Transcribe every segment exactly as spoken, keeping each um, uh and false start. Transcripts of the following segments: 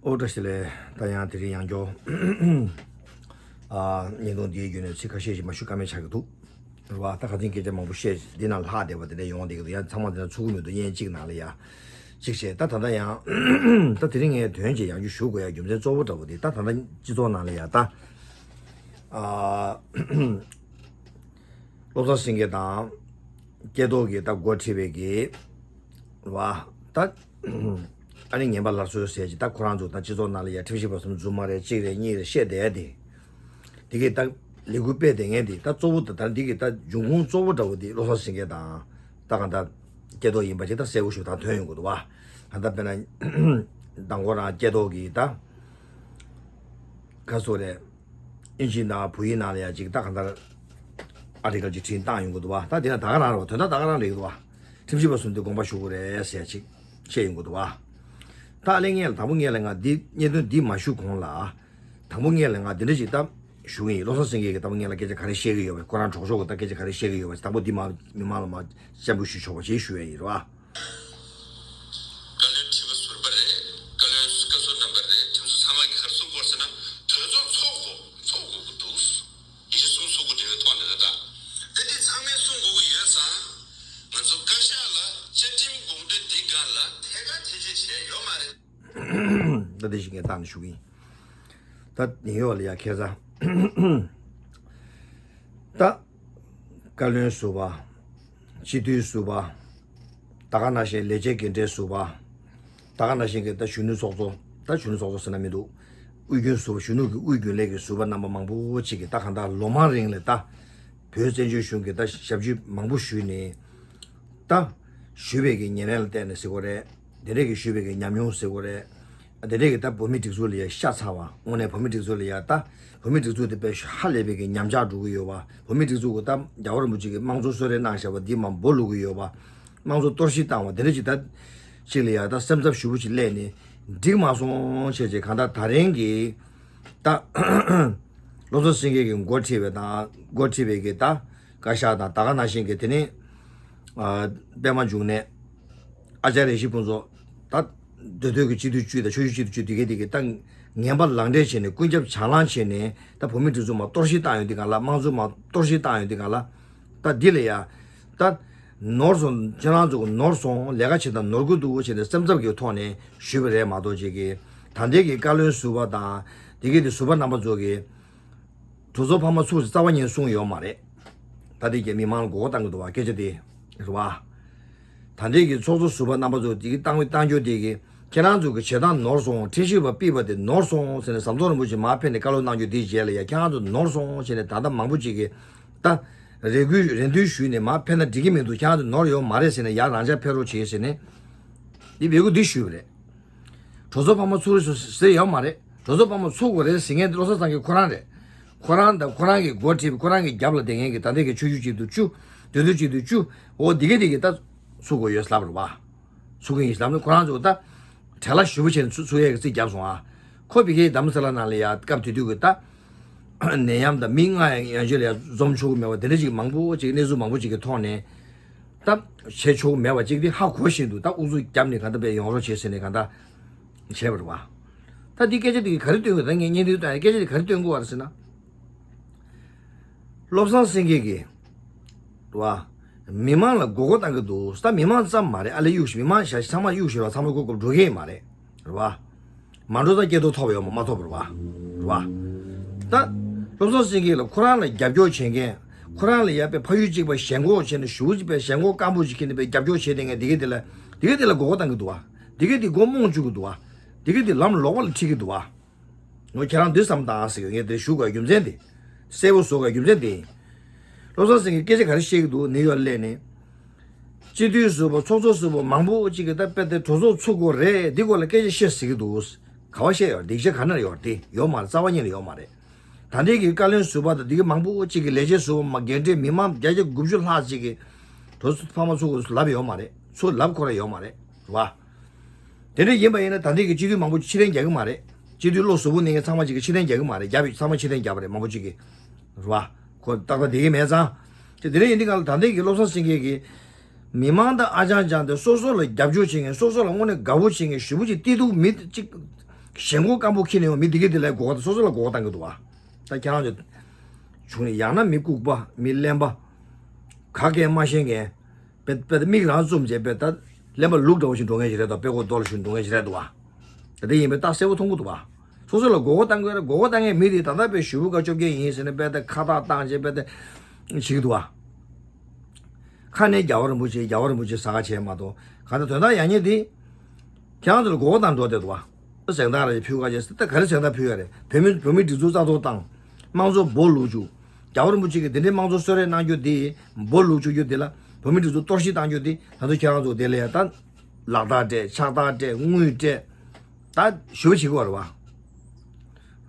ཨོ་བཀྲ་ཤིས་བདེ་ལེགས། ད་ཡང་དེ་རིང་ཡང་བསྐྱར་ཨ་བརྙན་ཐུང་འདིའི་བརྒྱུད་ནས་ཚིག་ཁ་ཤས་ཤིག་མ་ཞུ་ཀ་མེད་ཆགས་ཀྱི་འདུག་རེད་བ། ད་ཁ་སང་སྐད་ཆ་མང་པོ་བཤད། འདི་ནང་ལྷག་བསྡད་པ་དེ་འདྲ་ཡོང་བསྡད་ཀྱི་འདུག་ཡང་ཚང་མ་དེ་འདྲ་ཚུགས་ཀྱི་མི་འདུག་ཡན་གཅིག་ནང་ལ་ཡ་གཅིག་བྱས། ད་ད་ལྟ་ཡང་ད་དེ་རིང་ངས་དོན་ཅིག་ཡང་བསྐྱར་ཞུ་དགོས་ཡ་རྒྱུ་མཚན་གཙོ་བོ་འདྲ་པོ་དེ། ད་ད་ལྟ་སྤྱི་ཚོགས་ནང་ལ་ཡ་ད་ཨ་བློ་བཟང་སེང་གེ་དང་སྐལ་རྡོར་གྱིས་ད་འགོ་ཁྲིད་པའི་གི་རེད་བ། ད་ཨ་ནི་ངན་པ་སླར་གསོ་ཟེར་གྱི། ད་ཁོ་རང་ཚོ་ད་སྤྱི་ཚོགས་ནང་ལ་ཡ་ཁྲིམས་ཞིབ་པ་གསུམ་རྫུན་མ་རེད། གཅིག་རེད། གཉིས་རེད། བཤད་བསྡད་དེ། དེ་གི་ད་ལས་འགུལ་སྤེལ་བསྡད་མཁན་དེ་ད་གཙོ་བོ་ད་ད་འདི་གི་ད་འབྱུང་ཁུངས་གཙོ་བོ་འདྲ་བོ་དེ་བློ་བཟང་སེང་གེ་དང་ད་གང་ད་སྐལ་རྡོར་ཡིན་པ་ཅིག་ད་གསལ་པོ་ཞིག་ད་ཐོན་ཡོང་གི་འདུག་བ། གང་ད་དཔེར་ན་མདང་དགོང་རང་སྐལ་རྡོར་གྱིས་ད་ག་སོ་རེད། ཨིན་ཇི་ནང་བོད་ཡིག་ནང་ལ་ཡ་ཅིག་ད་གང་ལྟར་ཨར་ཊི་ཀལ་ཅིག་བྲིས་བཏང་ཡོང་གི་འདུག་བ། ད་དེ་ན་ད་ག་རང་རེད་བ། དོན་དག་ད་ག་རང་རེད་འདུག་བ། ཁྲིམས་ཞིབ་པ་གསུམ་དེ་དགོངས་པ་ཞུ་དགོས་རེད་ཟེར་ཅིག་བཤད་ཡོང་གི་འདུག་བ། ད་ཨ་ལས་ངས་ལ་དང་པོ་ངས་ལ་ང་འདི་བརྙན་ཐུང་འདི་མ་ཞུ་གོང་ལ། དང་པོ་ངས་ལ་ང་འདི་འདྲ་ཅིག་ད་ཞུ་གི་ཡིན། བློ་བཟང་སེང་གེ་གིས་དང་པོ་ངས་ལ་སྐད་ཆ་ག་རེ་བཤད་གི་ཡོད་པ། ཁོ་རང་གྲོགས་ཤོག་གི་ད་སྐད་ཆ་ག་རེ་བཤད་གི་ཡོད་པ་དང་པོ་འདི་མ་མི་མང་ལ་མ་གསལ་པོ་ཞུ་ཆོག་པ་ཅིག་ཞུ་ཡ་ཡིན་རེད་བ། བཀའ་བློན་ཁྲི་པ་ཟུར་པ་རེད། བཀའ་བློན་བཀའ་ཟུར་རྣམ་པ་རེད། ཁྲིམས་བཟོ་ཚང་མ་གིས་ག་རེ་གསུང་དགོས་ཟེར་ན། དོན་ཚོགས་ཚོགས་དགོས་ཚོགས་དགོས་ཀྱི་འདུག་ཡིན་གསུང་གསུང་དགོས་དེ་བའི་ཐོག་ནས་རེད་ད། དེ་འདི་ཚང་མས་གསུང་དགོས་ཀྱི་ཡོད་ཙང་། ང་ཚོ་བཀའ་ཤག་ལ་བཅའ་ཁྲིམས་དགོངས་དོན་འདི་སྒང་ལ་ཐད་ཀར་ཐེ་བྱེད་བྱས་ཡོད་མ་རེད། ད་དེ་བཞིན་གྱི་སྟེང་ནས་ཞུ་གི་ཡིན། ད་ནིའུ་ཡོག་ལ་ཡ་ཁ་སང་ད་བཀའ་བློན་ཟུར་པ། སྤྱི་འཐུས་ཟུར་པ། ད་ག་ནང་བཞིན་ལས་བྱེད་འགན་འཁྲི་ཟུར་པ། ད་ག་ནང་བཞིན་གྱི་ད་གཞོན་ནུ་ཚོགས་གཙོ། ད་གཞོན་ནུ་ཚོགས་གཙོ་ཟེར་ན་མི་འདུག་དབུས་རྒྱུན་ཟུར་པ། གཞོན་ནུ་གི་དབུས་རྒྱུན་ལས་ཀྱི་ཟུར་པ་རྣམ་པ་མང་པོ་ཅིག་གིས་ད་གང་ལྟར་ལོ་མང་རིང་ལ་ད་བོད་བཙན་བྱོལ་གཞུང་གི་ད་ཞབས་ཕྱི་མང་པོ་ཞུས་ནས། ད་ཞུས་པའི་གི་ཉེ་ལན་ལ་བལྟས་ནས་ཟེར་དགོས་རེད། དེ་འདྲས་ཀྱི་ཞུས་པའི་གི་ཉམས་མྱོང་ཟེར་དགོས་རེད། དེ་འདྲས་ཀྱི་ད་བོད་མི་སྒྲིག་འཛུགས་ལ་ཡ་ཤ་ཚ་བ། དངོས་གནས་བོད་མི་སྒྲིག་འཛུགས་ལ་ཡ་ད་བོད་མི་སྒྲིག་འཛུགས་དེ་དཔེ་ཧ་ལས་པའི་གི་ཉམས་ཆག་འགྲོ་གི་ཡོད་པ། བོད་མི་སྒྲིག་འཛུགས་ཀྱི་ད་རྒྱལ་བ་རིན་པོ་ཆེ་གི་དམངས་གཙོ་གསོལ་རས་གནང་བཞག་པ་འདི་མར་འབོར་ལུག་གི་ཡོད་པ། དམངས་གཙོ་གཏོར་བཤིག་བཏང་བ་དེ་འདྲས་ཅིག་ད་ཅིག་ལ་ཡ་ད་སེམས་འཚབ་ཞེ་པོ་ཅིག་སླེབས་ནས་འགྲིག་མ་སོང་བྱས་བྱས། གང་ལྟར་ད་རིང་གི་ད་བློ་བཟང་སེང་གེ་གིས་འགོ་ཁྲིད་པའི་དང་འགོ་ཁྲིད་པའི་གི་ད་བཀའ་ཤག་དང་། ད་ག་ནང་བཞིན་གྱི་དེ་ནས་ཨ་པད་མ་འབྱུང་གནས། ཨ་ཅཱརྱ་ཡེ་ཤེས་ཕུན་ཚོགས། ད་མདོ་སྟོད་ཀྱི་སྤྱི་འཐུས་བཅུ་དང་ཆུ་བཞི་སྤྱི་འཐུས་བཅུ་དེ་གའི་དེ་གའི་ད་ངན་པ་ལག་འབྲེལ་བྱས་ནས། ཀུན་ཁྱབ་བྱང་ལངས་བྱས་ནས། ད་བོད་མི་སྒྲིག་འཛུགས་མར་གཏོར་བཤིག་བཏང་ཡོང་དུས་སྒང་ལ། དམངས་གཙོ་མར་གཏོར་བཤིག་བཏང་ཡོང་དུས་སྒང་ལ། ད་འདི་ལ་ཡ་ད་ནོར་སོང་། ཁྱེད་རང་ཚོ་ནོར་སོང་། ལས་ཀ་བྱེད་སྟངས་ནོར་གི་འདུག་བྱས་ནས་སེམས་འཚབ་ཀྱི་ཐོག་ནས་ཞུས་པ་རེད་མ་གཏོགས། ཅིག་གི་ད་ལྟའི་གི་བཀའ་བློན་ཟུར་པ་དང་དེ་གའི་དེ་ཟུར་པ་རྣམ་པ་ཚོ་གིས་གྲོས་ཚོགས་འཕར་མ་ཚུགས་ཟེར་རྩ་བ་ཉིད་གསུངས་ཡོད་མ་རེད། ད་དེ་གའི་མི་མང་ལ་མགོ་སྐོར་བཏང་གི་འདུག་བ། སྐད་ཆ་དེ་རེད་བ། ད་ལྟའི་གི་ཚོགས་གཙོ་ཟུར་པ་རྣམ་པ་ཚོ་དེ་གི་བཏང་བཏང་རྒྱུ་དེ་གི་ཁྱེད་རང་ཚོ་གི་བྱེད་སྟངས་ནོར་སོང་། ཁྲིམས་ཞིབ་པ་ཕུད་པ་དེ་ནོར་སོང་ཟེར་ནས་ཟམ་གདོང་རིན་པོ་ཆེ་མར་ཕེབས་ནས་བཀའ་སློབ་གནང་རྒྱུ་དེའི་རྗེས་ལ་ཡ་ཁྱེད་རང་ཚོ་ནོར་སོང་ཟེར་ནས། ད་ལྟ་མང་པོ་ཅིག་གིས་ད་རེ་སྐུལ་རེ་འདུན་ཞུས་ནས་མར་ཕེབས་ན་འགྲིག་གི་མི་འདུག་ཁྱེད་རང་ཚོ་ནོར་ཡོད་མ་རེད་ཟེར་ནས། ཡར་རང་འཇགས་ཕེབས་རོགས་བྱེད་ཟེར་ནས་འདི་འབོད་སྐུལ་འདི་ཞུས་པ་རེད། གྲོས་ཚོགས་འཕར་མ་ཚུགས་རེད་ཟེར་ཡོད་མ་རེད། གྲོས་ཚོགས་འཕར་མ་ཚུགས་དགོས་རེད་ཟེར་མཁན་དེ་བློ་བཟང་སེང་གེ་ཁོ་རང་རེད། ཁོ་རང་དང་ཁོ་རང་གི་འགོ་ཁྲིད། ཁོ་རང་གི་རྒྱབ་ལ་བསྡད་མཁན་གྱི་ད་ལྟའི་གི་ཆུ་བཞི་སྤྱི་འཐུས་བཅུ། མདོ་སྟོད་སྤྱི་འཐུས་བཅུ། འོ་འདི་ག་འདི་ག་ད་ཚུགས་དགོས་ཡོད་ལབ་རེད་བ། ཚུགས་ཀྱི་ཡིན་ལབ་ནས་ཁོ་རང་ཚོ་ད་བྲེལ་བ་ཞེ་པོ་བྱས་ནས་ཚུགས་ཚུགས་ཡས་ཀྱི་རྩིས་བརྒྱབ་སོང་ཨ། ཁོ་ཕ་གིའི་རྡ་རམ་ས་ལ་ནང་ལ་ཡ་སྐབས་དེ་དུས་ཀྱི་ད་ནད་ཡམས་དང་མི་ལྔ་ཡན་ཆོད་ལ་ཡ་འཛོམས་ཆོག་གི་མེད་པ། དེ་འདྲ་ཅིག་མང་པོ་ཅིག་གནས་ཚུལ་མང་པོ་ཅིག་གི་ཐོག་ནས་ད་བྱེད་ཆོག་གི་མེད་པ་ཅིག་དེ་ཧ་གོ་བཞིན་དུ་ད་ཨུ་ཚུགས་བརྒྱབ་ནས་གང་ལྟར་དཔེ་ཡོང་རོགས་བྱེད་ཟེར་ནས་གང་ལྟར་བྱས་པ་རེད་བ། ད་འདི་སྐད་ཆ་འདི་གིས་ག་རེ་སྟོན་དགོས། ད་ངས་བརྙན་འཕྲིན་བཏང་ཡ་སྐད་ཆ་འདི་ག་རེ་སྟོན་དགོས་པ་རེད་ཟེར་ན། བློ་བཟང་སེང་གེ་གིས་རེད་བ། མི་མང་ལ་མགོ་སྐོར་བཏང་གི་འདུག་ད་མི་མང་ཙམ་མ་རེད། ཨ་ལས་གཡུག་ཞིག་མི་མང་ཞག་ཚང་མ་གཡུག་ཞིག་རེད་བ། ཚང་མ་མགོ་སྐོར་འགྲོ་གི་མ་རེད། རེད་བ། མ་འགྲོ་ད་སྐལ་རྡོར་ཐོབ་ཡོད་མ་མ་ཐོབ་རེད་བ། རེད་བ། ད་བློ་བཟང་སེང་གེ་ལ་ཁོ་རང་ལ་རྒྱབ་སྐྱོར་བྱེད་མཁན། ཁོ་རང་ལ་ཡ་དཔེ་ཕ་ཡུལ་གཅིག་པ་ཞེན་ཁོག་བྱས་ནས། ཞེ་པོ་ཅིག་དཔེ་ཞེན་ཁོག་སྐམ་པོ་ཅིག་ཁྱེར་ནས་དཔེ་རྒྱབ་སྐྱོར་བྱས་བསྡད་མཁན་འདི་ག་འདི་ལ། འདི་ག་འདི་ལ་མགོ་སྐོར་བཏང་གི་འདུག་བ། འདི་ག་འདི་མགོ་རྨོངས་བཅུག་གི་འདུག་བ། འདི་ག་འདི་ལམ་ལོག་པ་ལ་ཁྲིད་ཀྱི་འདུག་བ། ངོ་ཁྱེད་རང་འདི་བསམ་བཏང་ཟེར་གི། ངས་དེ་ཞུ་དགོས་རྒྱུ་མཚན་དེ། གསལ་པོ་བཟོ་དགོས་རྒྱུ་མཚན་དེ། བློ་བཟང་སེང་གེས་སྐད་ཆ་ག་རེ་བཤད་ཀྱི་འདུག་ནིའུ་ཡོག་སླེབས་ནས། སྤྱི་འཐུས་ཟུར་པ་ཚོགས་གཙོ་ཟུར་པ་མང་པོ་ཅིག་གིས་ད་དཔེ་དེ་གྲོས་ཚོགས་ཚུགས་དགོས་རེད། འདི་སྐོར་ལ་སྐད་ཆ་བཤད་ཟེར་གྱི་འདུག་ག་བ་བཤད་ཡོད་རེད། འདི་ཆ་ག་ན་ཡོད་རེད། དེ་ཡོད་མ་རེད། རྩ་བ་ཉིད་ནས་ཡོད་མ་རེད། ད་ལྟའི་གི་བཀའ་བློན་ཟུར་པ་དང་འདི་གི་མང་པོ་ཅིག་གིས། ལས་བྱེད་ཟུར་པ་མ་འགན་འཁྲི་མི་མང་བརྒྱ་ཆ་དགུ་བཅུ་ལྷག་ཅིག་གིས་གྲོས་ཚོགས་འཕར་མ་ཚུགས་དགོས་ལབ་ཡོད་མ་རེད། ཚུགས་ལབ་ཁོ་རང་ཡོད་མ་རེད། རེད་བ། དེ་འདྲ་ཡིན་པ་ཡིན་ན་ད་ལྟའི་གི་སྤྱི་འཐུས་མང་པོ་ཕྱིར་འཐེན་རྒྱག་གི་མ་རེད། སྤྱི་འཐུས་བློ་གཟུ་བོ་གནས་མཁན་ཚང་མ་ཅིག་གིས་ཕྱིར་འཐེན་རྒྱག་གི་མ་རེད། རྒྱབ་ཚང་མ་ཕྱིར་འཐེན་རྒྱབ་པ་རེད། མང་པོ་ཅིག་གིས། རེད་བ། ཁོ་ཏག་ཏག་བསྡད་ཀྱི་མེད་ཙང་། དེ་དེ་འདྲ་ཡིན་དུས་སྒང་ལ་ད་ལྟའི་གི་བློ་བཟང་སེང་གེ་གིས་མི་མང་དང་ཨ་ཅང་ཅང་དེ་སོ་སོ་ལ་རྒྱབ་སྐྱོར་བྱེད་མཁན། སོ་སོ་ལ་དངོས་གནས་དགའ་པོ་བྱེད་མཁན། ཞེ་པོ་ཅིག་བསྟི་གཏུག་མི་ཅིག་ ཞེན་ཁོག་སྐམ་པོ་ཁྱེར་ནས་ཡོང་མི་དེ་གས་དེ་ལ་མགོ་སྐོར་སོ་སོ་ལ་མགོ་སྐོར་བཏང་གི་འདུག་བ། ད་ཁྱེད་རང་ཚོ་བྱུང་ནས་ཡང་ན་མི་ལྐུགས་པ་མི་གླེན་པ། ག་གེ་མ་ཤེས་མཁན། དཔེ་དཔེ་མིག་རང་བཙུམ་བྱས་དཔེ་ད་གླེན་པ་ལུག་འདྲ་བོ་ཞིག་འགྲོ་མཁན་ཞིག་རེད་དོ། དཔེ་ཁོ་རྡོ་ལ་ཞུ་འགྲོ་མཁན་ཞིག་རེད་འདུག་བ། ད་དེ་ཡིན་པས་ད་གསལ་པོ་མཐོང་གི་འདུག་བ། སོ་སོ་ལ་མགོ་སྐོར་བཏང་གི་རེད། མགོ་སྐོར་བཏང་མཁན་མི་དེ་ད་ལྟ་དཔེ་ཞུ་བུ་ཀ་བཅོ་བརྒྱད་ཡིན་ཟེར་ནས་དཔེ་ད་ཁ་བཏགས་བཏང་བྱས་དཔེ་ད་བྱེད་ཀྱི་འདུག་བ། ཁ་ནས་རྒྱལ་བ་རིན་པོ་ཆེ་རྒྱལ་བ་རིན་པོ་ཆེ་ཟ་ག་བྱས་མ་གཏོགས་གང་ལྟར་དོན་དག་ཡག་ཉེས་དེ། ཁྱེད་རང་ཚོ་ལ་མགོ་སྐོར་བཏང་འགྲོ་བསྡད་འདུག་བ། གཟེངས་རྟགས་རེ་ཕུལ་ག་བྱས་ད་ག་རེ་གཟེངས་རྟགས་ཕུལ་ཡ་རེད། བོད་མི་བོད་མི་སྒྲིག་འཛུགས་རྩ་གཏོར་བཏང་། དམངས་གཙོ་སྦོ་ལུག་བཅུག་རྒྱལ་བ་རིན་པོ་ཆེ་གིས་འདི་འདྲའི་དམངས་གཙོ་གསོལ་རས་གནང་རྒྱུ་འདི་སྦོ་ལུག་བཅུག་རྒྱུ་འདི་ལ་བོད་མི་སྒྲིག་འཛུགས་གཏོར་བཤིག་བཏང་རྒྱུ་འདི་ད་ཚོ་ཁྱེད་རང་ཚོ་དེ་ལ་ཡ་ད་ལག་རྟགས་སྤྲད་ཕྱག་རྟགས་སྤྲད་དངུལ་སྤྲད། ད་ཞུ་བ་བྱེད་དགོས་རེད་བ།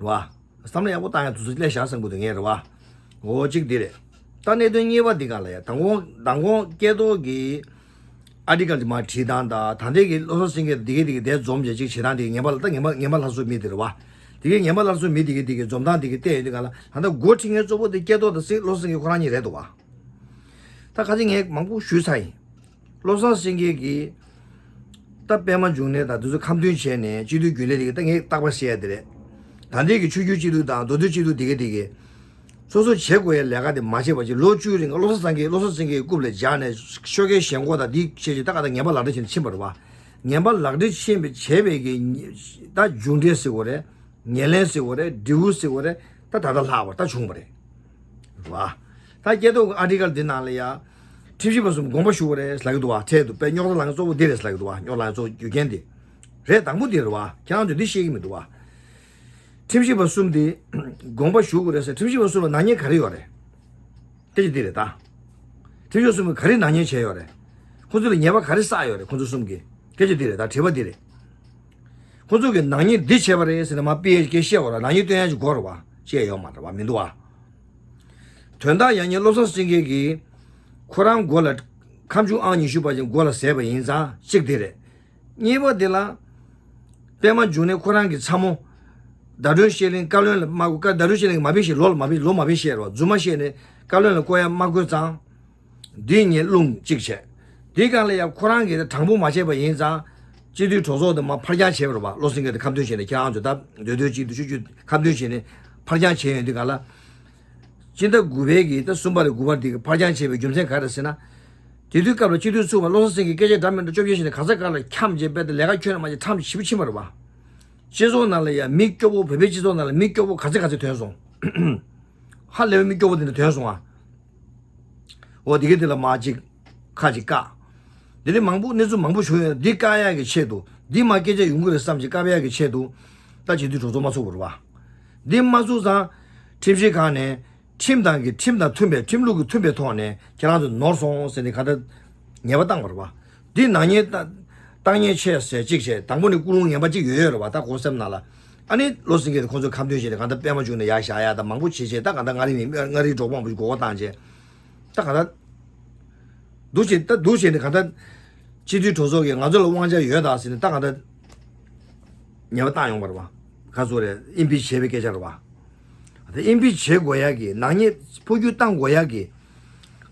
རེད་བ། བསམ་བློ་ཡག་པོ་བཏང་ཡ་དུས་ཚོད་སླེབས་བཞག་བསམ་གི་འདུག་ངས་རེད་བ། འོ་གཅིག་འདི་རེད། ད་གནད་དོན་གཉིས་པ་འདི་ག་ལ་ཡ་མདང་དགོང་མདང་དགོང་སྐལ་རྡོར་གི་ཨ་ཊི་ཀལ་དེ་མར་བྲིས་སྟངས་དང་ད་ལྟའི་གི་བློ་བཟང་སེང་གེ་འདི་གི་འདི་གི་དེ་འཛོམས་བྱས་གཅིག་བྱེད་སྟངས་དེ་ངན་པ་ལ་ད་ངན་པ་ངན་པ་སླར་གསོ་མི་དེ་རེད་བ། དེ་གི་ངན་པ་སླར་གསོ་མི་དེ་གི་དེ་གི་འཛོམས་སྟངས་དེ་གི་བལྟས་ཡོད་དུས་ག་ལ་ད་ལྟ་འགོ་ཁྲིད་མཁན་གཙོ་བོ་དེ་སྐལ་རྡོར་དང་སྲིད་བློ་བཟང་སེང་གེ་ཁོ་རང་གཉིས་རེད་འདུག་བ། ད་ཁ་ཅིག་ངས་མང་པོ་ཞུས་ཚར་ཡིན། བློ་བཟང་སེང་གེ་གིས་ད་པད་མ་འབྱུང་གནས་དང་དེ་ཚོ་ཁ་མཐུན་བྱས་ནས་སྤྱི་འཐུས་རྒྱུན་ལས་དེ་གི་ད་ངས་རྟག་པར་བཤད་ཡ་དེ་རེད། ད་ལྟའི་གི་ཆོས་བརྒྱུད་སྤྱི་འཐུས་དང་མདོ་སྟོད་སྤྱི་འཐུས་དེ་གི་དེ་གི་སོ་སོ་བྱེད་དགོས་ཡ་ལས་ཀ་དེ་མ་བྱས་པ་ཅིག་ལོ་བཅུའི་རིང་བློ་བཟང་སེང་གེ་བློ་བཟང་སེང་གེའི་རྐུབ་ལ་སྦྱར་ནས་ཤོག་ཁའི་ཞེན་ཁོག་དང་དེ་བྱས་ཅིག་ད་ག་ད་ངན་པ་ལག་སྦྲེལ་བྱས་ནས་ཕྱིན་པ་རེད་བ། ངན་པ་ལག་སྦྲེལ་ཕྱིན་པའི་བྱས་པའི་གི་ད་མཇུག་འབྲས་ཟེར་དགོས་རེད། ངན་ལན་ཟེར་དགོས་རེད། འབྲས་བུ་ཟེར་དགོས་རེད། ད་ད་ལྟ་ལྷག་པ་ད་བྱུང་བ་རེད། རེད་བ། ད་སྐལ་རྡོར་གི་ཨ་ཊི་ཀལ་འདི་ནང་ལ་ཡ། ཁྲིམས་ཞིབ་པ་གསུམ་དགོངས་པ་ཞུ་དགོས་རེད་ལབ་ཀྱི་འདུག་བ། འཕྲལ་དུ་དཔེ་རྙོག་དྲ་ལངས་གཙོ་བོ་འདི་རེད་ལབ་ཀྱི་འདུག་བ། རྙོག་དྲ་ལངས་གཙོ་བོ་རྒྱུ་རྐྱེན་འདི། རེད་དང་པོ་འདི་རེད་བ། ཁྱེད་རང་ཚོས་འདི་ཤེས་ཀྱི་མི་འདུག་བ། ཁྲིམས་ཞིབ་པ་གསུམ་འདི། དགོངས་པ་ཞུ་དགོས་རེད་ཟེར། ཁྲིམས་ཞིབ་པ་གསུམ་ལ་ནག་ཉེས་ག་རེ་ཡོད་རེད། སྐད་ཆ་འདི་རེད་ད། ཁྲིམས་ཞིབ་པ་གསུམ་གྱིས་ག་རེ་ནག་ཉེས་བྱས་ཡོད་རེད། ཁོ་ཚོ་ལ་ཉེས་པ་ག་རེ་བསགས་ཡོད་རེད་ཁོ་ཚོ་གསུམ་གྱིས། སྐད་ཆ་འདི་རེད་ད་དྲི་བ་འདི་རེད། ཁོ་ཚོ་གིས་ནག་ཉེས་འདི་བྱས་པ་རེད་ཟེར་ནས་མ་དཔེ་སྐད་བཤད་པ་ར་ནག་ཉེས་སྟོན་ཡ་ཅིག་དགོས་རེད་བ། བཤད་ཡོད་མ་རེད་བ་མི་འདུག་བ། དོན་དག་ཡང་ཉེས་བློ་བཟང་སེང་གེ་གིས་ཁོ་རང་མགོ་ལ་ཁ་མཆུ་ཨང་ཉི་ཤུ་པ་ཅིག་མགོ་ལ་ཟས་པ་ཡིན་ཙང་གཅིག་དེ་རེད། གཉིས་པ་དེ་ལ། པད་མ་འབྱུང་གནས་ཁོ་རང་གི་ཚ་མོ། ཟླ་སྒྲོན་བཤད་གླིང་བཀའ་བློན་ལ་མ་གོ་བཀའ་ཟླ་སྒྲོན་བཤད་གླིང་མ་བི་ཤེས་ལོ་ལ་མ་བི་ལོ་མ་བི་ཤེས་རོ་རྫུན་མ་བཤད་ནས་བཀའ་བློན་ལ་བསྐོ་ཡ་མ་བསྐོས་ཙང་། འདི་ངས་རླུང་གཅིག་བྱས། འདི་སྒང་ལ་ཡང་ཁོ་རང་གིས་དྲང་པོ་མ་བྱས་པ་ཡིན་ཙང་། སྤྱི་འཐུས་གྲོས་ཚོགས་དེ་མར་ཕར་འགྱངས་བྱས་པ་རེད་བ། བློ་སེང་གེ་དེ་ཁ་མཐུན་བྱས་ནས་ཁྱེད་རང་ཚོ་ད་མདོ་སྟོད་སྤྱི་འཐུས་ཆོས་བརྒྱུད་ཁ་མཐུན་བྱས་ནས་ཕར་འགྱངས་བྱས་ཡོང་དུས་སྒང་ལ། སྤྱི་ཟླ་དགུ་པའི་གི་ད་གསུམ་པ་རེད་དགུ་པ་འདི་གི་ཕར་འགྱངས་བྱས་པའི་རྒྱུ་མཚན་ག་རེ་ཟེར་ན། དེ་དུས་སྐབས་ལ་སྤྱི་འཐུས་ཚུགས་པ་བློ་བཟང་སེང་གེ་སྐད་ཆ་འདྲ་མི་འདྲ་བཅོ་བརྒྱད་བྱས་ནས་ག་ཚ་ག་ལ་འཁྱམས་བྱས་པས་ད་ལས་ཀ་ཁྱོན་ནས་མ་བྱས་ཁྲམ་ཞེ་པོ་ཕྱིན་པ་རེད་བ། སྤྱི་ཚོགས་ནང་ལ་ཡང་མི་སྐྱོ་པོ་བོད་པའི་སྤྱི་ཚོགས་ནང་ལ་མི་སྐྱོ་པོ་ག་ཚོད་ག་ཚོད་ཐོན་སོང་། ཧ་ལས་པའི་མི་སྐྱོ་པོ་དེ་འདྲ་ཐོན་སོང་ཨ། འོ་དེ་ག་དེ་ལ་མ་གཅིག་ཁ་ཅིག་བཀག་དེ་ནས་མང་པོ་གནས་ཚུལ་མང་པོ་བྱུང་ཡོད། འདི་བཀག་ཡག་གི་ཆེད་དུ་འདི་མ་སྐད་ཆ་ཡོང་གི་རེད་བསམ་གྱི་བཀག་ཡག་གི་ཆེད་དུ་ད་སྤྱི་འཐུས་གྲོས་ཚོགས་མ་ཚུགས་པ་རེད་བ། འདི་མ་ཚུགས་ཙང་ཁྲིམས་ཞིབ་ཁང་ནས་ཁྲིམས་དང་གི་ཁྲིམས་དང་མཐུན་པའི་ཁྲིམས་ལུགས་ཀྱི་མཐུན་པའི་ཐོག་ནས་ཁྱེད་རང་ཚོ་ནོར་སོང་ཟེར་ནས་ག་ད་ཉེས་པ་བཏང་བ་རེད་བ། འདི་ནག་ཉེས་བཏང་ཉེས་ཆེ་ཟེར་གཅིག་བྱས་དང་པོ་ནས་ཀུན་སློང་ངན་པ་གཅིག་ཡོད་ཡོད་རེད་བ། ད་གོ་སེམས་ནང་ལ་ཨ་ནི་བློ་སེང་གེ་དེ་ཁོང་ཚོས་ཁ་མཐུན་བྱས་ནས་ག་ད་པད་མ་བྱུང་ནས་ཡར་བཞག་ཡ་ད་མང་པོ་བྱས་བྱས་ད་ག་ད་མངའ་རིས་མི་མངའ་རིས་འབྲོག་པ་མང་པོ་ཞིག་མགོ་སྐོར་བཏང་བྱས། ད་ག་ད། འདུག་བྱས་ད་འདུག་བྱས་ནས་ག་ད། སྤྱི་འཐུས་གྲོས་ཚོགས་ཀྱིས་ང་ཚོ་ལ་དབང་ཆ་ཡོད་ད་ཟེར་ནས་ད་ག་ད། ཉེས་པ་བཏང་ཡོང་བ་རེད་བ། ག་ཚོད་རེད་ཨིན་པི་བྱས་པའི་སྐད་ཆ་རེད་བ། ད་ཨིན་པི་བྱེད་དགོས་ཡ་གི་ནག་ཉེས་འཕོ་འགྱུར་བཏང་དགོས་ཡ་གི།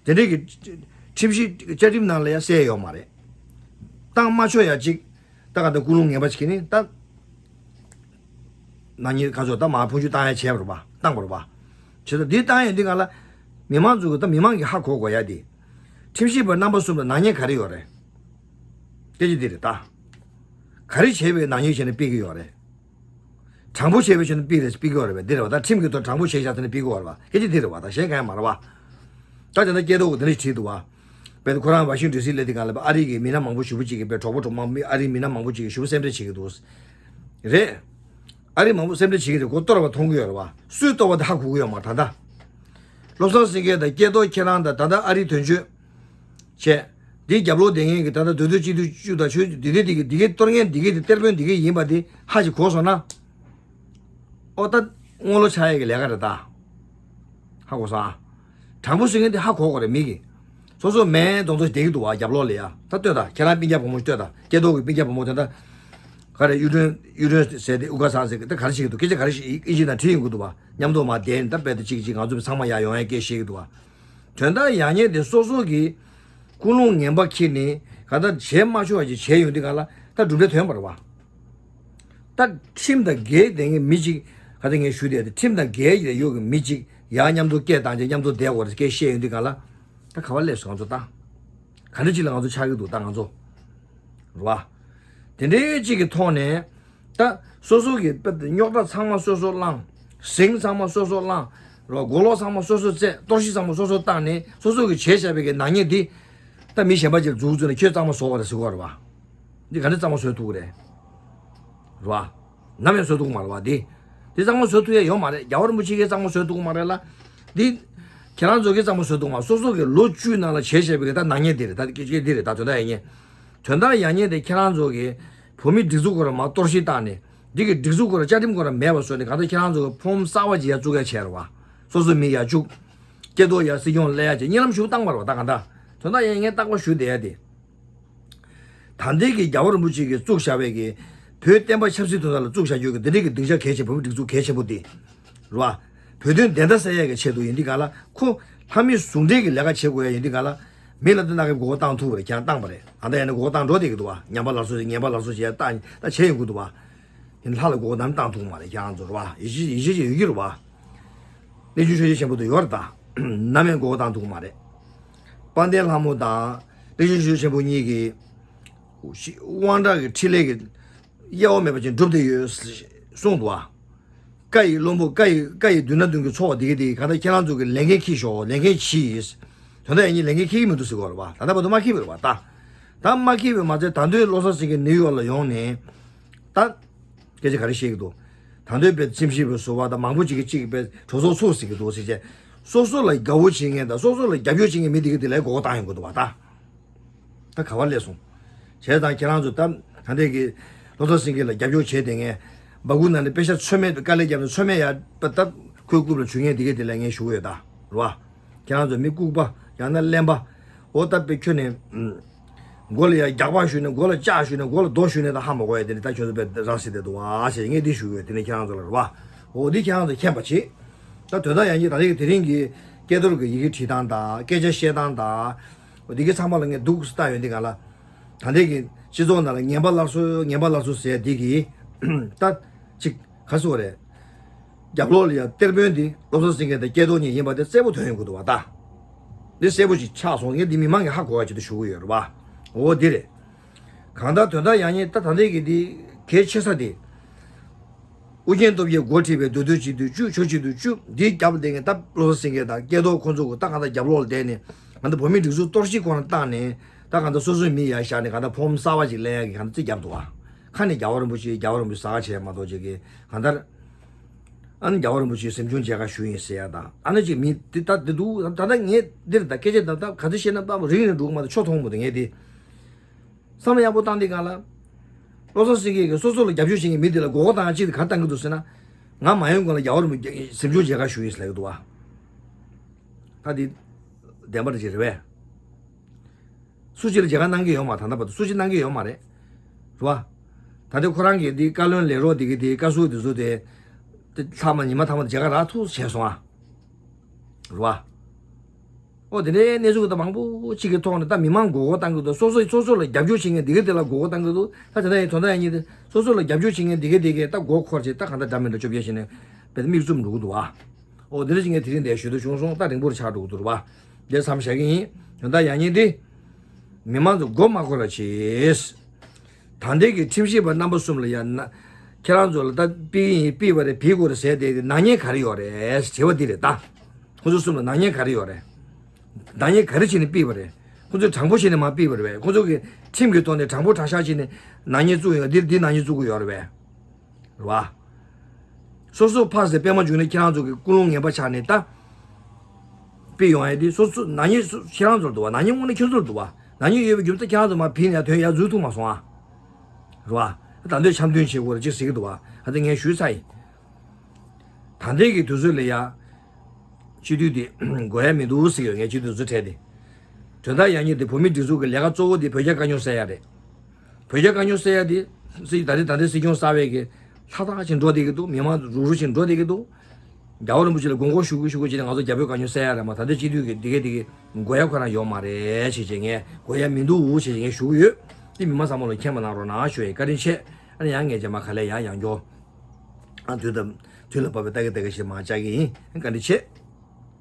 དེ་འདྲས་ཀྱི། ཁྲིམས་ཞིབ་བཅའ་ཁྲིམས་ནང་ལ་ཡ་གསལ་ཡོད་མ་རེད། བཏང་མ་ཆོག་ཡ་གཅིག་ད་ག་ད་ཀུན་སློང་ངན་པ་ཞིག་གིས་ནི་ད། ནག་ཉེས་ཁ་ཕྱོགས་ད་མར་འཕོ་འགྱུར་བཏང་ཡ་བྱས་པ་རེད་པ་བཏང་པ་རེད་པ། བྱས་ཙང་འདི་བཏང་ཡ་འདི་ག་ལ། མི་མང་ཚོ་གི་ད་མི་མང་གིས་ཧ་གོ་དགོས་ཡ་འདི། ཁྲིམས་ཞིབ་པ་རྣམ་པ་གསུམ་ལ་ནག་ཉེས་ག་རེ་ཡོད་རེད། སྐད་ཆ་འདི་རེད་ད། ག་རེ་བྱས་པའི་ནག་ཉེས་བྱས་ནས་ཕུད་ཀྱི་ཡོད་རེད། དྲང་པོ་བྱས་པའི་ཆ་ནས་ཕུད་རེད་ཕུད་ཀྱི་ཡོད་རེད་པས་འདི་རེད་པ། ད་ཁྲིམས་ཀྱི་ཐོག་དྲང་པོ་བྱས་བཞག་ཚེ་ནས་ཕུད་ཀྱི་ཡོད་རེད་པ། སྐད་ཆ་འདི་རེད་པ། ད་གཞན་གང་ཡང་མ་རེད་པ། ད་དེ་འདྲ་སྐད་ཐོག་གི་དེ་འདྲ་ཞིག་བྲིས་འདུག་པ། དཔེར་ན་ཁོ་རང་ཝ་ཤིང་ཌི་སི་སླེབས་དུས་སྒང་ལ་ཨ་རི་གི་མི་སྣ་མང་པོ་ཞེ་པོ་ཅིག་གིས་དཔེ་གྲོགས་པོ་གྲོགས་མང་མི་ཨ་རིའི་མི་སྣ་མང་པོ་ཅིག་གིས་ཞེ་པོ་སེམས་ཁྲལ་བྱེད་ཀྱི་འདུག་རེད། ཨ་རི་མང་པོ་སེམས་ཁྲལ་བྱེད་ཀྱི་རེད། ཁོ་གཏོར་བ་མཐོང་གི་ཡོད་རེད་པ། སུས་གཏོར་བ་དེ་ཧ་གོ་གི་ཡོད་མ་རེད་ད་ལྟ། བློ་བཟང་སེང་གེ་དང་སྐལ་རྡོར་ཁྱེད་རང་དང་ད་ལྟ་ཨ་རིའི་དོན་གཅོད་བྱས། འདིའི་རྒྱབ་ལོགས་བསྡད་མཁན་གྱི་ད་ལྟ་མདོ་སྟོད་སྤྱི་འཐུས་བཅུ་དང་ཆོས་འདི་འདི་འདི་གི་འདི་གའི་གཏོར་མཁན་འདི་གའི་དེ་གཏེར་དཔོན་འདི་གའི་ཡིན་པ་དེ་ཧ་ཅིག་གོ་སོང་ན། ཨོ་ད་དངུལ་ལོ་ཆགས་ཡས་ཀྱི་ལས་ཀ་རེད་ད། ཧ་གོ་སོང་ཨ། དྲང་པོ་ཟེར་མཁན་དེ་ཧ་གོ་དགོས་རེད་མི་གི། སོ་སོ་མེད་མདོག་མདོག་བསྡད་ཀྱི་འདུག་བ་རྒྱབ་ལོགས་ལ་ཡ། ད་ལྟོས་དང་ཁྱེད་རང་སྤུན་ཀྱག་བུ་མོ་ལྟོས་དང་སྐལ་རྡོར་གི་སྤུན་ཀྱག་བུ་མོ་དེ་འདྲ། ག་རེ་གཡུ་སྒྲོན་གཡུ་སྒྲོན་ཟེར་དེ་དབུ་དཀར་ཚང་ཟེར་གི་ད་ག་རེ་བྱེད་ཀྱི་འདུག་སྐད་ཆ་ག་རེ་བཤད་ཨིན་ཇི་ནང་བྲིས་ཡོང་གི་འདུག་བ། མཉམ་དུ་མར་བསྡད་ནས་ད་རྦད་དེ་གཅིག་གཅིག་ང་ཚོ་ཚང་མ་ཡར་ཡོང་ཡ་སྐད་བཤད་ཀྱི་འདུག་བ། དོན་དག་ཡག་ཉེས་དེ་སོ་སོ་གི་ཀུན་སློང་ངན་པ་འཁྱེར་ནས་ག་ད་བྱས་མ་ཆོག་པ་ཅིག་བྱས་ཡོང་དུས་ག་ལ་ད་གྲུབ་འབྲས་ཐོན་པ་རེད་བ། ད་ཁྲིམས་དང་འགལ་བསྡད་མཁན་མི་གཅིག་ག་ཚོད་ངས་ཞུས་བསྡད་དེ། ཁྲིམས་དང་འགལ་ཡོད་མཁན་མི་གཅིག་ཡར་མཉམ་དུ་སྐད་བཏང་བྱས་མཉམ་དུ་བསྡད་དགོས་རེད་སྐད་བཤད་ཡོང་དུས་གང་ལ། ད་ག་བ་སླེབས་སོང་ང་ཚོ་ད། ག་འདྲ་ཅིག་ལ་ང་ཚོ་ཆགས་ཀྱི་འདུག་ད་ང་ཚོ། རེད་བ། དེ་འདྲའི་ཅིག་གི་ཐོག་ནས། ད་སོ་སོ་གི་དཔེ་རྙོག་དྲ་ཚང་མ་སོ་སོ་བསླངས། ཟིང་ཚང་མ་སོ་སོ་བསླངས། རེད་བ། མགོ་ལོག་ཚང་མ་སོ་སོ་བཙལ། གཏོར་བཤིག་ཚང་མ་སོ་སོ་བཏང་ནས་སོ་སོ་གི་བྱས་བཞག་པའི་གི་ནག་ཉེས་འདི། ད་མི་གཞན་པ་ཅིག་འཛུགས་བཙུགས་ནས་ཁྱོད་གཙང་མ་བཟོ་བ་རེད་ཟེར་གོ་རེད་བ། འདི་ག་འདྲ་གཙང་མ་བཟོ་ཐུབ་ཀྱི་རེད། རེད་བ། ནམ་ཡང་བཟོ་ཐུབ་ཀྱི་མ་རེད་བ་འདི། འདི་གཙང་མ་བཟོ་ཐུབ་ཡ་ཡོད་མ་རེད། རྒྱལ་བ་རིན་པོ་ཆེ་གིས་གཙང་མ་བཟོ་ཐུབ་ཀྱི་མ་རེད་ལ། འདི། ཁྱེད་རང་ཚོ་གིས་གཙང་མ་བཟོ་ཐུབ་ཀྱི་མ་རེད། སོ་སོ་གི་ལོ་བཅུའི་ནང་ལ་བྱས་བཞག་པའི་གི་ད་ནག་ཉེས་འདི་རེད། ད་སྐད་ཆ་འདི་རེད། ད་དོན་དག་ཡག་ཉེས། དོན་དག་ཡག་ཉེས་དེ་ཁྱེད་རང་ཚོ་གིས་བོད་མིའི་སྒྲིག་འཛུགས་སྐོར་ལ་མར་གཏོར་བཤིག་བཏང་ནས། འདི་གི་སྒྲིག་འཛུགས་སྐོར་ལ་བཅའ་ཁྲིམས་སྐོར་ལ་མེད་པ་བཟོས་ནས་གང་ལྟར་ཁྱེད་རང་ཚོ་གི་ཕོམ་གསར་པ་ཅིག་ཡར་བཙུགས་ཡ་བྱས་རེད་བ། སོ་སོ་མི་ཡར་བཅུག་སྐྱེ་ཐོག་ཡར་སྲིད་སྐྱོང་སླེབས་ཡ་བྱས་གཉིད་ལམ་ཞུགས་བཏང་བ་རེད་བ། ད་གང་ལྟར་དོན་དག་ཡག་ཉེས་རྟག་པར་ཞུ་བསྡད་ཡ་དེ། ད་ལྟའི་གི་རྒྱལ་བ་རིན་པོ་ཆེ་གིས་བཙུགས་བཞག་པའི་གི་བོད་བསྟན་པ་ཆབ་སྲིད་དོན་དག་ལ་བཙུགས་བཞག་རྒྱུ་གི་འདི་འདྲའི་གི་སྡིངས་ཆ་གལ་ཆེ། བོད་མི་སྒྲིག་འཛུགས་གལ་ཆེན་པོ་འདི་རེད་བ། བོད་དོན་བདེན་མཐའ་གསལ་ཡས་ཀྱི་ཆེད་དུ་ཡིན་དུས་ག་ལ་ཁོ་ལྷ་མི་ཟུང་འབྲེལ་གྱི་ལས་ཀ་བྱེད་དགོས་ཡ་ཡིན་དུས་ག་ལ་མི་ལ་འདི་ནང་གི་མགོ་སྐོར་བཏང་ཐུབ་པ་རེད། ཁྱེད་རང་བཏང་པ་རེད། ད་ལྟ་ཡང་ན་མགོ་སྐོར་བཏང་འགྲོ་བསྡད་ཀྱི་འདུག་བ། ཉམས་པ་སླར་གསོ་ཞིག་ཉམས་པ་སླར་གསོ་ཞིག་ཡ་བཏང་ད་བྱས་ཡོང་གི་འདུག་བ། ཡིན་ལྷ་ལ་མགོ་སྐོར་ནམ་བཏང་ཐུབ་མ་རེད། ཁྱེད་རང་ཚོ་རེད་བ། ཡིད་ཆེས་ཡིད་ཆེས་ཡོད་ཀྱི་རེད་བ། གནས་ཆུང་ཆོས་རྗེ་ཆེན་པོ་དེ་ཡོད་རེད་ད། ནམ་ཡང་མགོ་སྐོར་བཏང་ཐུབ་མ་རེད། དཔལ་ལྡན་ལྷ་མོ་དང་གནས་ཆུང་ཆོས་རྗེ་ཆེན་པོ་གཉིས་ཀྱིས་དབང་དྲག་གི་འཕྲིན་ལས་ཀྱི་གཡེལ་བ་མེད་པ་ཅིག་སྒྲུབ་བསྡད་ཡོད་གསུངས་འདུག་བ། བཀའ་ཡི་བློན་པོ་བཀའ་ཡི་བཀའ་ཡི་མདུན་ན་འདོན་གྱི་ཚོགས་འདི་ག་དེ་གང་ལྟར་ཁྱེད་རང་ཚོ་གི་ལས་འགན་འཁྱེར་ཤོག་ལས་འགན་གྱིས། དོན་དག་ཡིན་ནི་ལས་འགན་འཁྱེར་གྱི་མི་འདུག་ཟེར་གོ་རེད་བ། ད་ལྟ་བར་དུ་མ་འཁྱེར་བ་རེད་བ་ད། ད་མ་འཁྱེར་བས་མ་ཚད་ད་དུང་བློ་བཟང་སེང་གེ་ནིའུ་ཡོག་ལ་ཡོང་ནས། ད། སྐད་ཆ་ག་རེ་བཤད་ཀྱི་འདུག་ད་དུང་དཔེ་ཁྲིམས་ཞིབ་པའི་ཟུར་པ་དང་མང་པོ་ཅིག་གིས་གཅིག་དཔེ་གྲོས་ཚོགས་ཚུགས་ཟེར་གྱི་འདུག་ཟེར་བྱས། སོ་སོ་ལ་དགའ་བོ་བྱེད་མཁན་དང་སོ་སོ་ལ་རྒྱབ་སྐྱོར་བྱེད་མཁན་མི་དེ་ག་དེ་ལ་མགོ་སྐོར་བཏང་ཡོང་གི་འདུག་བ་ད། ད་ག་བ་སླེབས་སོང་། བྱས་ཙང་ཁྱེད་རང་ཚོ་ད་ད་ལྟའི་གི་བློ་བཟང་སེང་གེ་ལ་རྒྱབ་སྐྱོར་བྱས་བསྡད་མཁན། སྦ་ཁུག་ནང་ནས་པེ་ཤ་ཚོད་མེད་དཀའ་ལས་བརྒྱབ་ནས་ཚོད་མེད་ཡ་པ་ད་ཁོའི་རྐུབ་ལ་འཇུ་མཁན་དེ་ག་དེ་ལ་ངས་ཞུ་གི་ཡོད་ད། རེད་བ། ཁྱེད་རང་ཚོ་མི་ལྐུགས་པ་ཡང་ན་གླེན་པ། འོ་ད་དཔེ་ཁྱོད་ནི། མགོ་ལ་ཡ་རྒྱག་པ་ཞུས་ནས་མགོ་ལ་ལྕགས་ཞུས་ནས་མགོ་ལ་རྡོ་ཞུས་ནས་ད་ཧ་མ་གོ་ཡ་དེ་ནི་ད་ཁྱོད་ཚོ་དཔེ་རང་སྲིད་དེ་འདུག་བ་ཞེས་ངས་འདི་ཞུ་གི་ཡོད། དེ་ནི་ཁྱེད་རང་ཚོ་ལ་རེད་བ། འོ་འདི་ཁྱེད་རང་ཚོ་མཁྱེན་པ་བྱེད། ད་དོན་དག་ཡང་གཅིག་ད་ལྟའི་གི་དེ་རིང་གི་སྐད་རྡོར་གི་ཡི་གེ་བྲིས་སྟངས་དང་སྐད་ཆ་བཤད་སྟངས་དང་། འོ་འདི་གི་ཚང་མ་ལ་ངས་སྡུག་ཙམ་བལྟ་ཡོང་དུས་ག་ལ། ད་ལྟའི་གི་སྤྱི་ཚོགས་ནང་ལ་ངན་པ་སླར་གསོ་ངན་པ་སླར་གསོ་ཟེར་འདི་གི་ད་ཅིག་ག་ཟེར་བ་རེད། རྒྱབ་ལོགས་ལ་ཡ་གཏེར་དཔོན་འདི་བློ་བཟང་སེང་གེ་དང་སྐལ་རྡོར་གཉིས་ཡིན་པ་དེ་གསལ་པོ་ཐོན་ཡོང་གི་འདུག་བ་ད། འདི་གསལ་པོ་ཞིག་ཆགས་སོང་། ངས་འདི་མི་མང་གི་ཧ་གོ་བ་ཅིག་ཏུ་ཞུ་གི་ཡོད་རེད་བ། འོ་འདི་རེད། གང་ལྟར་དོན་དག་ཡག་ཉེས་ད་ད་ལྟའི་གི་འདི་གལ་ཆེ་ས་དེ། ཨུ་རྒྱན་སྟོབས་རྒྱལ་འགོ་ཁྲིད་པའི་མདོ་སྟོད་སྤྱི་འཐུས་བཅུ་ཕྱོགས་གཅིག་ཏུ་བཅུ་འདིའི་རྒྱབ་ལ་བསྡད་མཁན་ད་བློ་བཟང་སེང་གེ་དང་སྐལ་རྡོར་ཁོང་ཚོ་གི་ད་གང་ལྟར་རྒྱབ་ལོགས་ལ་བསྡད་ནས་གང་ལྟར་བོད་མིའི་སྒྲིག་འཛུགས་གཏོར་བཤིག་ཁོ་ན་བཏང་ནས་ད་གང་ལྟར་སོ་སོའི་མི་ཡར་བཞག་ནས་གང་ལྟར་ཕོམ་གསར་བ་ཞིག་ལེན་ཡག་གི་གང་ལྟར་རྩིས་བརྒྱབ་འདུག་བ། ཁ་ནས་རྒྱལ་བ་རིན་པོ་ཆེ་རྒྱལ་བ་རིན་པོ་ཆེ་ཟ་ཁ་བྱས་མ་གཏོགས་ཅིག་གི་གང་ལྟར། ཨ་ནི་རྒྱལ་བ་རིན་པོ་ཆེའི་གཟིམ་ཆུང་མཇལ་ཁ་ཞུ་ཡིན་ཟེར་ཡ་དང་ཨ་ནི་ཅིག་མི་དེ་ད་དེ་འདུག་ད་ལྟ་ངས་འདིར་ད་སྐད་ཆ་ད་ལྟ་ག་ཚོད་བཤད་ན་ད་རིང་རིང་འགྲོ་གི་མ་གཏོགས་ཆོ་མཐོང་མི་འདུག་ངས་དེ། བསམ་བློ་ཡག་པོ་བཏང་དུས་གང་ལ། བློ་བཟང་སེང་གེ་གིས་སོ་སོ་ལ་རྒྱབ་སྐྱོར་བྱེད་མཁན་མི་དེ་ལ་མགོ་སྐོར་བཏང་ཡ་གཅིག་དེ་ག་རེ་བཏང་གི་འདུག་ཟེར་ན། ང་མ་ཡོང་གོང་ལ་རྒྱལ་བ་རིན་པོ་ཆེ་གཟིམ་ཆུང་མཇལ་ཁ་ཞུ་ཡིན་ཟེར་ལབ་ཀྱི་འདུག་བ། ད་འདི་བདེན་པ་རེད་ཅེས་རེད་པས། སུ་གཅིག་ལ་མཇལ་ཁ་གནང་གི་ཡོད་མ་རེད། ད་ལྟ་བར་དུ་སུ་གཅིག་གནང་གི་ཡོད་མ་རེད། རེད་བ། ད་ལྟ་ཁོ་རང་གིས་འདི་བཀའ་བློན་ལས་རོགས་འདི་གི་དེ་བཀའ་ཟུར་དེ་ཚོ་དེ། དེ་ལྷག་མ་ཉི་མ་ཐ་མ་དེ་མཇལ་ཁ་རག་ཐུག་བྱས་སོང་ཨ། རེད་བ། ཨོ་དེ་འདྲའི་གནས་ཚུལ་ད་མང་པོ་གཅིག་གི་ཐོག་ནས་ད་མི་མང་མགོ་སྐོར་བཏང་གི་འདུག་སོ་སོ་སོ་སོ་ལ་རྒྱབ་སྐྱོར་བྱེད་མཁན་འདི་ག་དེ་ལ་མགོ་སྐོར་བཏང་གི་འདུག་ད་དེ་འདྲ་ཡིན་དོན་དག་ཡིན་ཉིད་དེ་སོ་སོ་ལ་རྒྱབ་སྐྱོར་བྱེད་མཁན་འདི་ག་དེ་གས་ད་མགོ་འཁོར་བྱས་ད་གང་ལྟར་འདྲ་མི་འདྲ་བཅོ་བརྒྱད་བྱས་ནས་དཔེ་མིག་བཙུམ་འགྲོ་གི་འདུག་ཨ། ཨོ་དེ་འདྲ་ཅིག་ངས་དེ་རིང་འདིར་ཞུ་འདོད་བྱུང་སོང་། ད་རིང་པོར་ཆགས་འགྲོ་གི་འདུག་རེད་བ། འདིར་མཚམས་བཞག་གི་ཡིན། དོན་དག་ཡག་ཉེས་འདི། མི་མང་ཚོ་མགོ་མ་འཁོར་བ་བྱེད། ད་ལྟའི་གི་ཁྲིམས་ཞིབ་པ་རྣམ་པ་གསུམ་ལ་ཡང་ན། ཁྱེད་རང་ཚོ་ལ་ད་ཕུད་ཀྱི་ཡིན་ཕུད་པ་རེད་ཕུད་དགོས་རེད་ཟེར་དེ་ནག་ཉེས་ག་རེ་ཡོད་རེད་དྲི་བ་འདི་རེད་ད། ཁོ་ཚོ་གསུམ་ལ་ནག་ཉེས་ག་རེ་ཡོད་རེད། ནག་ཉེས་ག་རེ་བྱས་ནས་ཕུད་པ་རེད། ཁོ་ཚོས་དྲང་པོ་བྱས་ནས་མར་ཕུད་པ་རེད་པས། ཁོ་ཚོ་གིས་ཁྲིམས་ཀྱི་ཐོག་ནས་དྲང་པོ་དྲང་བཞག་བྱས་ནས་ནག་ཉེས་བཙུགས་ཡོད། འདིར་འདི་ནག་ཉེས་བཙུགས་ཀྱི་ཡོད་རེད་པས། རེད་བ། སོ་སོ་ཕར་ཟེར་པད་མ་འབྱུང་གནས་ཁྱེད་རང་ཚོ་གི་ཀུན་སློང་ངན་པ་ཆགས་ནས་ད། ཕུད་ཡོང་ཡ་དེ་སོ་སོ་ནག་ཉེས་སུ་ཁྱེད་རང་ཚོར་འདུག་བ། ནག་ཉེས་དངོས་གནས་ཁྱོད་ཚོར་འདུག་བ། ནག་ཉེས་ཡོད་པའི་རྒྱུ་མཚན་ཁྱེད་རང་ཚོ་མར་ཕུད་ནས་ཡར་ཐོན་ཡར་འཛུལ་ཐུབ་མ་སོང་ཨ། རེད་བ། ད་འདོད་འཆམ་མཐུན་བྱེད་དགོས་རེད་ཅེས་ཟེར་གི་འདུག་བ། ཨ་ད་ངས་ཞུས་ཚར་ཡིན། ད་ལྟའི་གི་དུས་ཚོད་ལ་ཡ། སྤྱི་འཐུས་དེ་དགོས་ཡ་མི་འདུག་ཟེར་གི་ཡོད། ངས་སྤྱི་འཐུས་ཚོ་འཕྲད་དེ། དོན་དག་ཡག་ཉེས་དེ་བོད་མིའི་སྒྲིག་འཛུགས་ཀྱི་ལས་ཀ་གཙོ་བོ་དེ་བོད་རྒྱ་དཀའ་རྙོག་སེལ་ཡ་རེད། བོད་རྒྱ་དཀའ་རྙོག་སེལ་ཡ་དེ། སྲིད་ད་ལྟའི་ད་ལྟའི་སྲིད་སྐྱོང་གསར་པས་གི། ལྷ་ཐག་ཅིག་འགྲོ་བསྡད་ཀྱི་འདུག་མི་མང་རུག་རུག་ཅིག་འགྲོ་བསྡད་ཀྱི་འདུག་རྒྱལ་བ་རིན་པོ་ཆེ་ལ་དགོངས་སྐོར་ཞུ་གི་ཞུ་གི་བྱས་ནས་ང་ཚོ་རྒྱ་བོད་དཀའ་རྙོག་སེལ་ཡ་རེད་མ། ད་ལྟའི་སྤྱི་འཐུས་ཀྱི་འདི་གས་འདི་གས་དགོས་ཡ་ཁོ་རང་ཡོད་མ་རེད་ཞེས་བྱས་ངས་དགོས་ཡ་མི་འདུག་ཞེས་བྱས་ངས་ཞུ་གི་ཡོད། དེ་མི་མང་ཚང་མ་ལ་མཁྱེན་པ་གནང་རོགས་གནང་ཞུ་ཡ་ཡིན། བཀའ་དྲིན་ཆེ། ཨ་ནི་ཡང་ངས་རྗེས་མ་ག་ལེར་ཡང་ཡང་སྐྱོར། ཨ་དུས་དང་དུས་ལ་བབ་པའི་ལྟ་གི་ལྟ་གི་ཞིག་མ་བཅར་གི་ཡིན། བཀའ་དྲིན་ཆེ།